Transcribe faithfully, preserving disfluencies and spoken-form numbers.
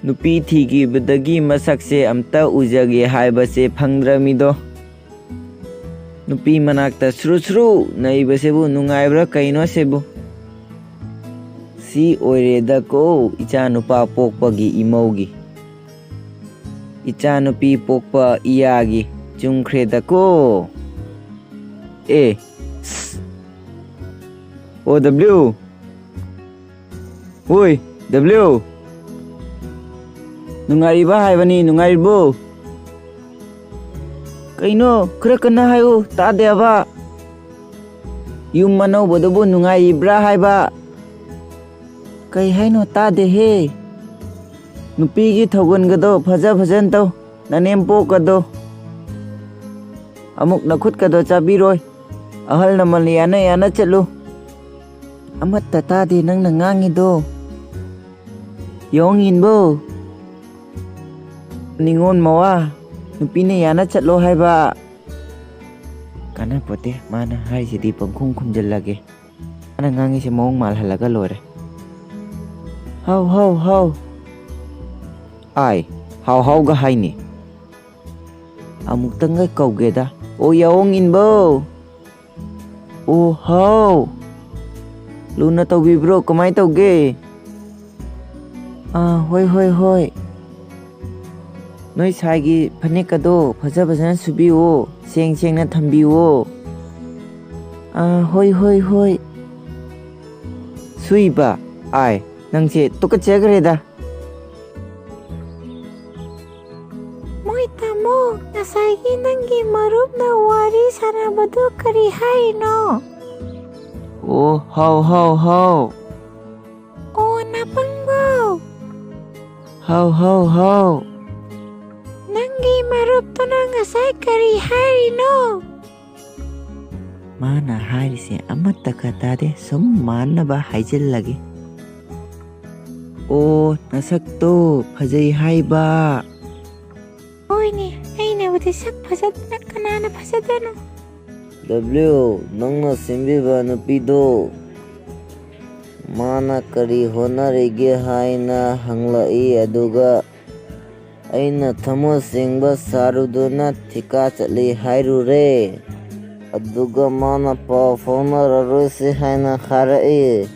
ꯅꯨꯄꯤ ꯊꯤꯈꯤꯕꯗꯒꯤ ꯃꯁꯛꯁꯦ ꯑꯝꯇ ꯎꯖꯒꯦ ꯍꯥꯏꯕꯁꯦ ꯐꯪꯗ꯭ꯔꯃꯤꯗꯣ꯫ ꯅꯨꯄꯤ ꯃꯅꯥꯛꯇ ꯁꯨꯔꯨ ꯁꯨꯔꯨ ꯅꯩꯕꯁꯤꯕꯨ ꯅꯨꯡꯉꯥꯏꯕ꯭ꯔꯥ ꯀꯩꯅꯣ ꯁꯤꯕꯨ? ꯁꯤ ꯑꯣꯏꯔꯦꯗꯀꯣ ꯏꯆꯥ ꯅꯨꯄꯥ ꯄꯣꯛꯄꯒꯤ ꯏꯃꯧꯒꯤ꯫ ꯏꯆꯥ ꯅꯨꯄꯤ ꯄꯣꯛꯄ ꯏꯌꯥꯒꯤ ꯆꯨꯝꯈ꯭ꯔꯦꯗꯀꯣ꯫ ꯑꯦ, ꯁ-, ꯑꯣ ꯗꯕ꯭ꯂꯤꯎ꯫ ꯍꯣꯏ, ꯗꯕ꯭ꯂꯤꯎ꯫ ꯅꯨꯡꯉꯥꯏꯔꯤꯕ ꯍꯥꯏꯕꯅꯤ, ꯅꯨꯡꯉꯥꯏꯔꯤꯕꯣ? ꯀꯩꯅꯣ, ꯈꯔ ꯀꯟꯅ ꯍꯥꯏꯌꯨ, ꯇꯥꯗꯦꯕ꯫ ꯌꯨꯝ ꯑꯅꯧꯕꯗꯨꯕꯨ ꯅꯨꯡꯉꯥꯏꯔꯤꯕ꯭ꯔꯥ ꯍꯥꯏꯕ? ꯀꯩ ꯍꯥꯏꯅꯣ, ꯇꯥꯗꯦꯍꯦ꯫ ꯅꯨꯄꯤꯒꯤ ꯊꯧꯒꯜꯒꯗꯣ ꯐꯖ ꯐꯖꯅ ꯇꯧ, ꯅꯅꯦꯝꯄꯣꯛꯀꯗꯣ꯫ ꯑꯃꯨꯛ ꯅꯈꯨꯠꯀꯗꯣ ꯆꯥꯕꯤꯔꯣꯏ꯫ ꯑꯍꯜ ꯂꯃꯟ ꯌꯥꯅ ꯌꯥꯅ ꯆꯠꯂꯨ꯫ ꯑꯃꯠꯇ ꯇꯥꯗꯦ ꯅꯪꯅ ꯉꯥꯡꯉꯤꯗꯣ꯫ ꯌꯥꯑꯣꯡ ꯏꯟꯕꯣ꯫ ꯅꯤꯉꯣꯜ ꯃꯋꯥ, ꯅꯨꯄꯤꯅ ꯌꯥꯅ ꯆꯠꯂꯣ ꯍꯥꯏꯕ꯫ ꯀꯥꯟꯅꯄꯣꯠꯇꯦ, ꯃꯥꯅ ꯍꯥꯏꯔꯤꯁꯤꯗꯤ ꯄꯪꯈꯨꯝ ꯈꯨꯝꯖꯤꯜꯂꯒꯦ꯫ ꯃꯥꯅ ꯉꯥꯡꯉꯤꯁꯦ ꯃꯑꯣꯡ ꯃꯥꯜꯍꯜꯂꯒ ꯂꯣꯏꯔꯦ꯫ ꯍꯥꯎ, ꯍꯥꯎ, ꯍꯥꯎ꯫ ꯑꯥꯏ, ꯍꯥꯎ, ꯍꯥꯎꯒ ꯍꯥꯏꯅꯤ꯫ ꯑꯃꯨꯛꯇꯪꯒ ꯀꯧꯒꯦꯗ꯫ ꯑꯣ, ꯌꯥꯑꯣꯡ ꯏꯟꯕꯧ꯫ ꯑꯣ, ꯍꯥꯎ꯫ ꯂꯨꯅ ꯇꯧꯕꯤꯕ꯭ꯔꯣ? ꯀꯃꯥꯏ ꯇꯧꯒꯦ? ꯑꯥ, ꯍꯣꯏ, ꯍꯣꯏ, ꯍꯣꯏ꯫ ꯅꯣꯏ ꯁꯥꯏꯒꯤ ꯐꯅꯦꯛꯀꯗꯣ ꯐꯖ ꯐꯖꯅ ꯁꯨꯕꯤꯌꯣ, ꯁꯦꯡ ꯁꯦꯡꯅ ꯊꯝꯕꯤꯌꯣ꯫ ꯑꯥ, ꯍꯣꯏ, ꯍꯣꯏ, ꯍꯣꯏ꯫ ꯁꯨꯏꯕ? ꯑꯥꯏ, ꯅꯪꯁꯦ ꯇꯨꯀꯠꯆꯈ꯭ꯔꯦꯗ꯫ ꯃꯣꯏ ꯇꯥꯃꯣ, ꯉꯁꯥꯏꯒꯤ ꯅꯪꯒꯤ ꯃꯔꯨꯞꯅ ꯋꯥꯔꯤ ꯁꯥꯟꯅꯕꯗꯨ ꯀꯔꯤ ꯍꯥꯏꯔꯤꯅꯣ? ꯑꯣ, ꯍꯥꯎ, ꯍꯥꯎ, ꯍꯥꯎ꯫ ꯑꯣ, ꯅꯥꯄꯪꯕꯧ꯫ ꯍꯥꯎ, ꯍꯥꯎ, ꯍꯥꯎ꯫ ꯅꯪꯒꯤ ꯃꯔꯨꯞꯇꯨꯅ ꯉꯁꯥꯏ ꯀꯔꯤ ꯍꯥꯏꯔꯤꯅꯣ? ꯃꯥꯅ ꯍꯥꯏꯔꯤꯁꯦ ꯑꯃꯠꯇꯒ ꯇꯥꯗꯦ, ꯁꯨꯝ ꯃꯥꯟꯅꯕ ꯍꯥꯏꯖꯤꯜꯂꯒꯦ꯫ ꯑꯣ, ꯅꯁꯛꯇꯣ ꯐꯖꯩ ꯍꯥꯏꯕ꯫ ꯍꯣꯏꯅꯦ, ꯑꯩꯅꯕꯨꯗꯤ ꯁꯛ ꯐꯖꯗꯅ ꯀꯅꯥꯅ ꯐꯖꯗꯣꯏꯅꯣ? ꯗꯕ꯭ꯂꯤꯎ, ꯅꯪꯅ ꯁꯦꯝꯕꯤꯕ ꯅꯨꯄꯤꯗꯣ꯫ ꯃꯥꯅ ꯀꯔꯤ ꯍꯣꯠꯅꯔꯤꯒꯦ ꯍꯥꯏꯅ ꯍꯪꯂꯛꯏ꯫ ꯑꯗꯨꯒ ꯑꯩꯅ ꯊꯃꯣꯏ ꯁꯦꯡꯕ ꯁꯥꯔꯨꯗꯨꯅ ꯊꯤꯀꯥ ꯆꯠꯂꯤ ꯍꯥꯏꯔꯨꯔꯦ꯫ ꯑꯗꯨꯒ ꯃꯥꯅ ꯄꯥꯎ ꯐꯥꯎꯅꯔꯔꯣꯏꯁꯤ ꯍꯥꯏꯅ ꯍꯥꯏꯔꯛꯏ꯫